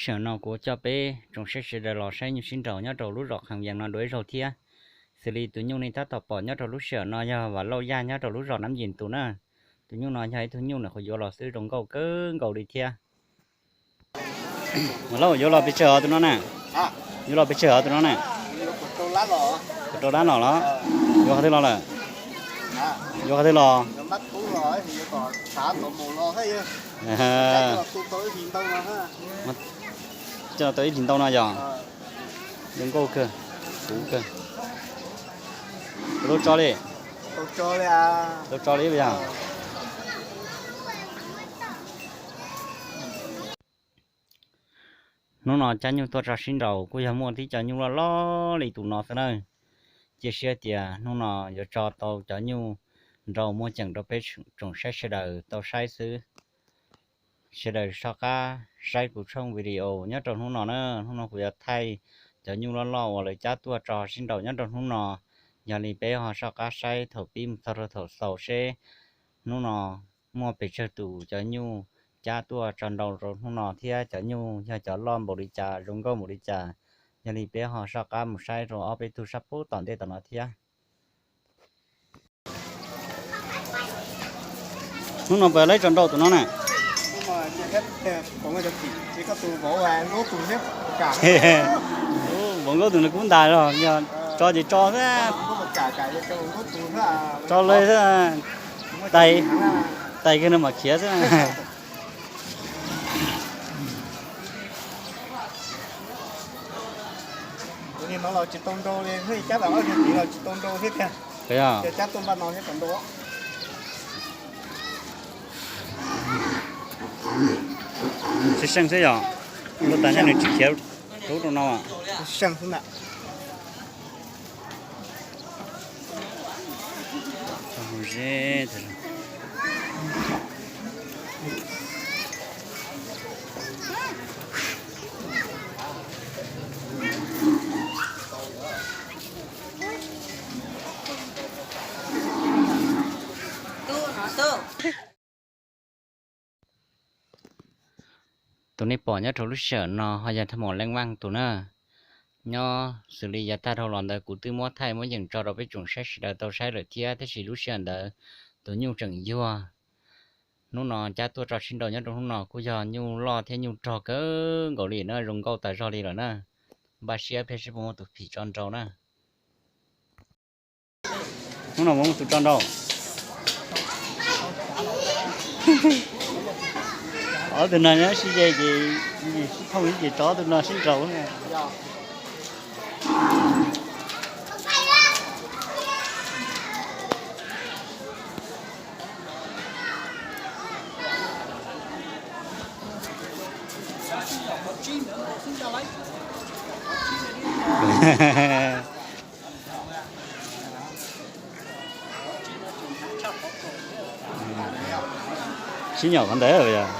Sij hawm no kuv coj peb tsoom saib sawv daws los saib nyuj sib nraus nyob rau lub zos Qheem Yees no dua ib zaug thiab. Xws li tus nyuj nej tab tom pom nyob rau lub sij hawm no yog Vam Lauj Yaj nyob rau lub zos Nab Yis tus na. Tus nyuj no yog ib tug nyuj nyuam qhuav yuav los xwb, zoo nkauj kawg nkaus li thiab. Vam Lauj, yuav los pes tsawg os tus no na? Yuav los pes tsawg os tus no na? Kaum rau lab los los? Yuav qhov twg los lawm? Yuav qhov twg los? Coj tau ib hlis ntau no yog? Zoo nkauj kawg, puv kawg. Tau tso li? Tau tso li ib yog? Hnub no cab nyuj tuaj tso sib nraus kuj yog muaj tib co nyuj loj loj li tus no xwb na. Cia siab tias hnub no yuav tso tau cov nyuj nraus muaj ceem rau peb tsoom saib sawv daws tau saib xwb. Sawv daws soj qab saib kuv tshooj video nyob rau hnub no na. Hnub no kuv yuav thaij cov nyuj loj loj uas lawv cab tuaj tso sib nraus nyob rau hnub no. Yog li peb ho soj qab saib thaum pib mus txog rau thaum xaus seb hnub no muaj pes tsawg tus cov nyuj cab tuaj tso nraus rau hnub no thiab cov nyuj yog cov loj npaum li cas zoo nkauj npaum li cas. Yog li peb ho soj qab mus saib rau ob peb tug sab pub tom ntej tom no thiab. Hnub no puas laib tso nraus tus no na? Vauv Nkauj tus no kub ntais los yog tso ces tso xwb. Tso lawm xwb. Tais, tais kiag no mam khiav xwb. Tsis seej xwb yog? Ua tas nyob nws tsis khiav rau rau no. Tus nej pom nyob rau lub sij hawm no ho yog thaj maum leej vaj tus na. Nyob xws li yav tag dhau los ntawd kuv twb muab thaij muab yeem tso rau peb tsoom saib sawv daws tau saib lawm thiab, tab sis lub sij hawm ntawd tus nyuj tseem yuag. Hnub no cab tuaj tso sib nraus nyob rau hnub no kuj yog nyuj loj thiab nyuj rog kawg nkaus li na, zoo nkauj tas zog li lawm na. Npaj siab peb seb puas muaj tus phim tso nraus na. Hnub no muaj tus tso nraus. Ob tug no nyob sib ze ces sib thooj ib ces tso tus no sib nraus. Sib nyom qhov ntawd yog.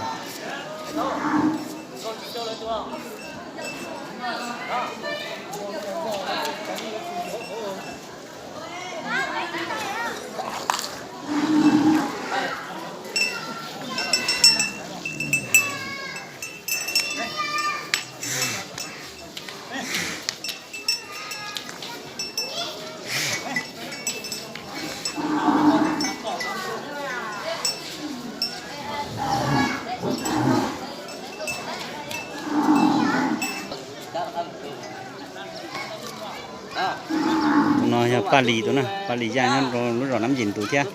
Tus no yog Paj Lis tus na, Paj Lis Yaj nyob rau lub zos Nab Yis tus thiab.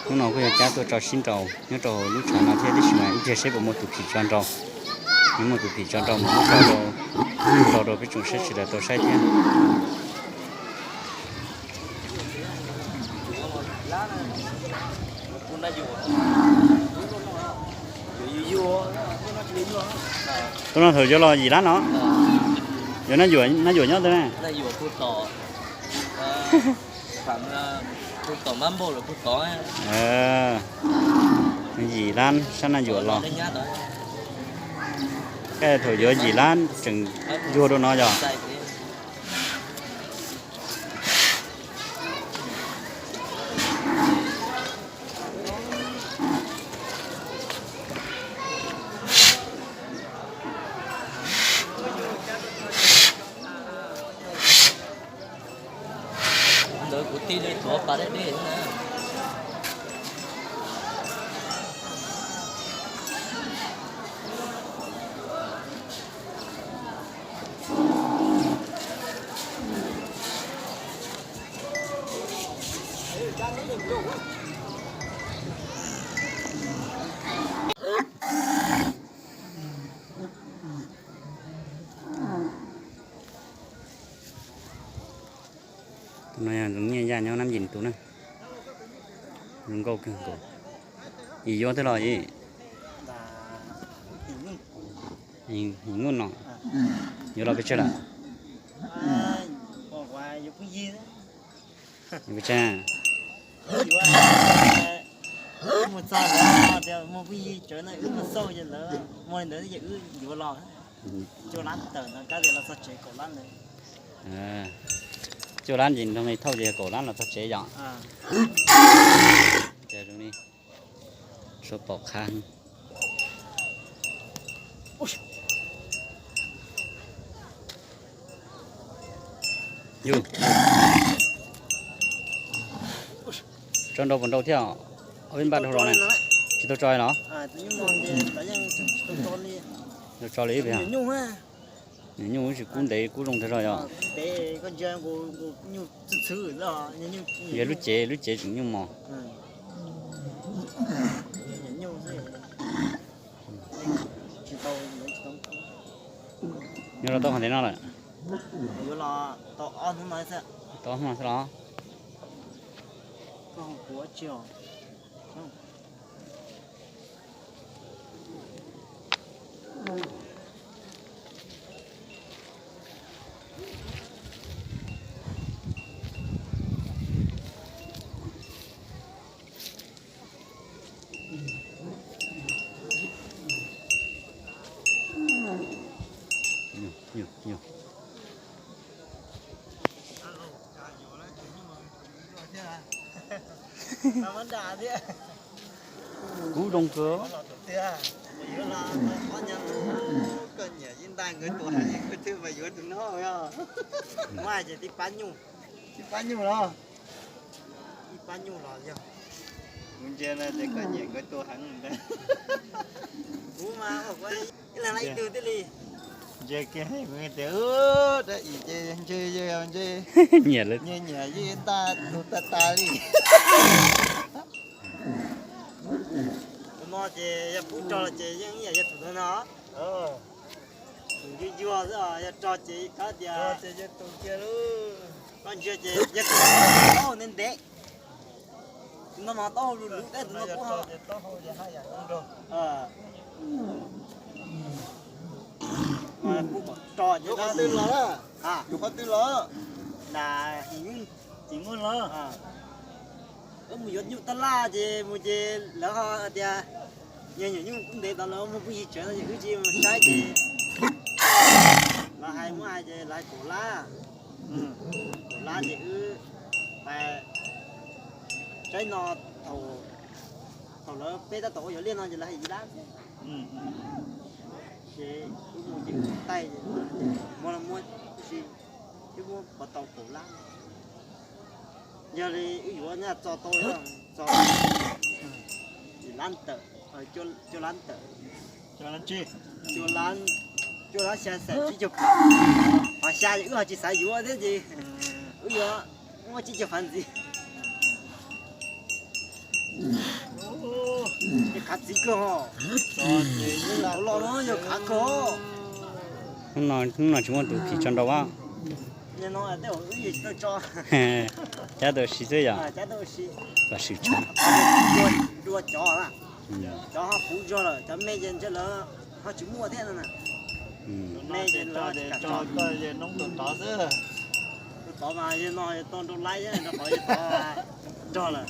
Hnub no kuj yog cab tuaj tso sib nraus nyob rau lub tshav no thiab, tab sis mas ib pliag seb puas muaj tus phim tso nraus. Yog muaj tus phim tso nraus mas muab tso rau, tso rau peb tsoom saib sawv daws tau saib thiab. Tus no thaum yuav los yim lab no, yuav nab yuam nyob ntawd na. Yim lab sab nab yuam los. Thaum yuav yim lab tseem yuag dua no yog. Tij li tuav pas deb deb na. Tus no yog zoo nyiaj yaj nyob Nab Yim tus na. Zoo nkauj kawg nkaus. Yim yuav twg los yim? Yim Nuj no. Yuav los pes tsawg lawm? Yuav pes tsawg? Mus txog lawv tias muaj phooj ywg tsawv no wb mus xauj ces lawv muaj li ntawd ces wb yuav los. Cuaj lab tawm no kab tias los txog tsev kaum lab ntawd. Cuaj lab ces nrog me thauj ces kaum lab los txog tsev yom. Suav pom qab. Yus, tso nrau puas nrau thiab? Ob peb npaj dhau los na. Tsis tau tso los? Tso li ib pliag. Nyuam nyuj tsis kub ntev kub zoo tag zog yog. Yog lub cev, lub cev tseem nyuj mos. Yuav los tau qhov ntev no lawm? Tau ob hnub no xwb los? Kub zoo kawg. Koj nyiam ib ntaj nkawd tus heev, koj thiaj mas yuav tus no. Muaj ces tib pab nyuj. Tib pab nyuj los? Tib pab nyuj los yog. Kuv ntsia no ces koj nyiam nkawd tus heev ntag. Kuv mas ua ib leeg ib tug thiaj li. Ntsia kiag kuv tias dab im ces ntshe yog ntshe nyiam nyiam yeej ntaj tus tas tas li. Tus no ces yog pub rog los ces yeej ib yam yog tus ntawd no. Tus yuag yuag xwb os, yog rog ces kab tias koj ntsia ces yog tus taub hau ntev ntev. Tus no mas taub hau lus lus, tus no kuj ho. Yus qhov twg los? Yus qhov twg los? Nram Him Nyuj los. Wb mus yuav nyuj taj laj ces mus ces lawv ho tias yog nyuam nyuj kub ntev tod lawv muaj phooj ywg tsawv no ces wb tsis mus saib ces lawv hais muab hais ces lawv hais kaum lab, kaum lab ces wb pais saib no. Thaum lawv peb tab tom ua yuav liaj no ces lawv hais yim lab xwb. Ces wb mus ces wb taij muab los muab tab sis twb muab pov tau kaum lab. Yog li wb yuav nyaj txo tau txo yim lab tawm, cuaj lab tawm, cuaj lab xya xees tsib caug phav, xya ces wb ho tsis xav yuav thiab ces wb yuav muab tsib caug phav ntxiv. Khav txiv kawg ho. Los no yog khav kawg. Hnub no tsis muaj tus phim tso nrau a. Cab tau si xwb yom. Kom swm tshaj. Dua cov, cov ho puv zog lawm, cov me ces ntshe lawv ho tsis muaj thiab no na. Me ces lawv tsis kam tso. Tus tod mas yog no yog tau nrau laib thiab, nrau qhov yog tod rog lawm.